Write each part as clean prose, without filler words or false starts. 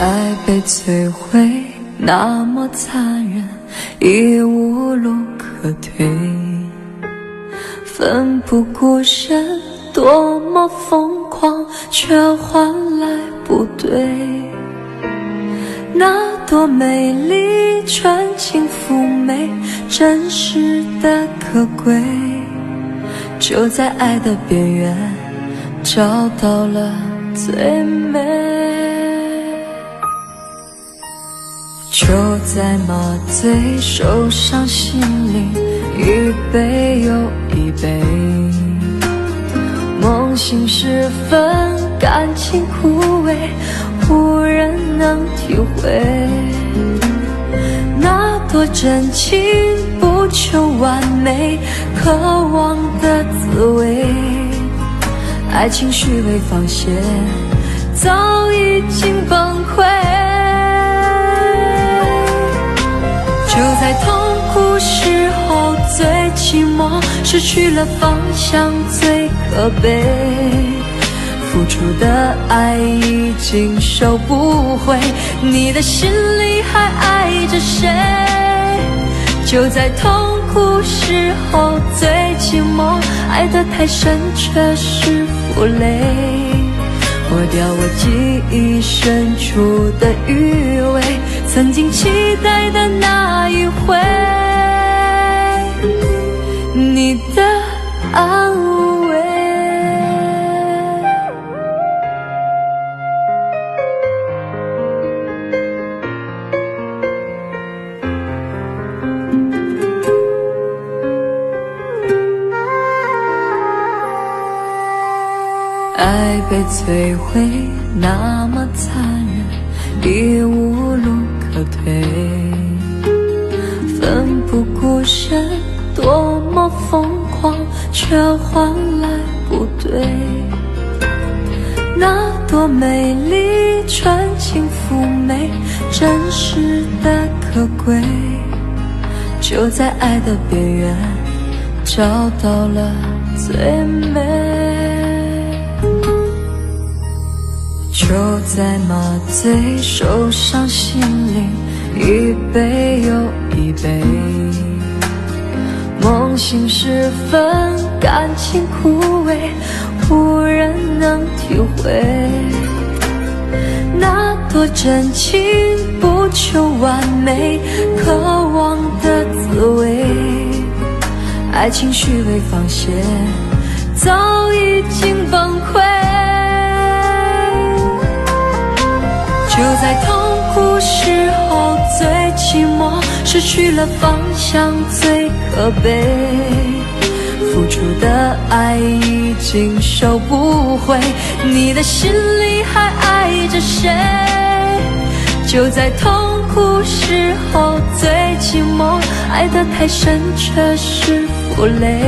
愛被摧毀那麼殘忍，已無路可退。奮不顧身，多麼瘋狂，卻換來不對。那朵美麗，純情嫵媚，真實的可貴，就在愛的邊緣，找到了最美。就在麻醉受傷心靈，一杯又一杯。夢醒時分，感情枯萎，無人能體會。那朵真情不求完美，渴望的滋味。愛情虛偽防線早已經崩潰。就在痛苦時候最寂寞，失去了方向最可悲。付出的愛已經收不回，你的心裡還愛著誰？就在痛苦時候最寂寞，愛得太深卻是負累。抹掉我記憶深處的餘味，曾經期待的那一回，你的安慰。愛被摧毀那麼殘忍，已無路可退。奮不顧身，多麼瘋狂，卻換來不對。那朵美麗，純情嫵媚，真實的可貴，就在愛的邊緣，找到了最美。就在麻醉受傷心靈，一杯又一杯。夢醒時分，感情枯萎，無人能體會。那朵真情不求完美，渴望的滋味。愛情虛偽防線早已經崩潰。就在痛苦時候最寂寞，失去了方向最可悲。付出的愛已經收不回，你的心裡還愛著誰？就在痛苦時候最寂寞，愛得太深卻是負累。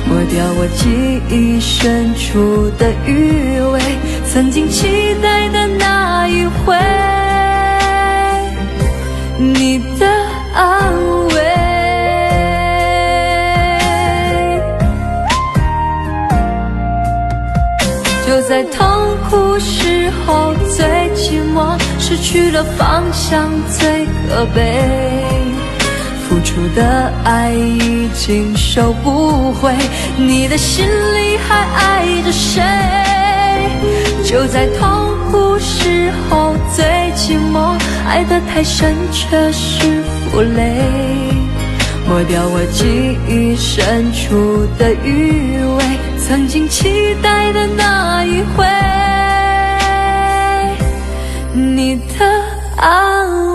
抹掉我記憶深處的餘味，曾經期待的那一回，你的安慰。就在痛苦時候最寂寞，失去了方向最可悲。付出的愛已經收不回，你的心裡還愛著誰？就在痛苦時候最寂寞，愛得太深卻是負累。抹掉我記憶深處的餘味，曾經期待的那一回，你的安慰。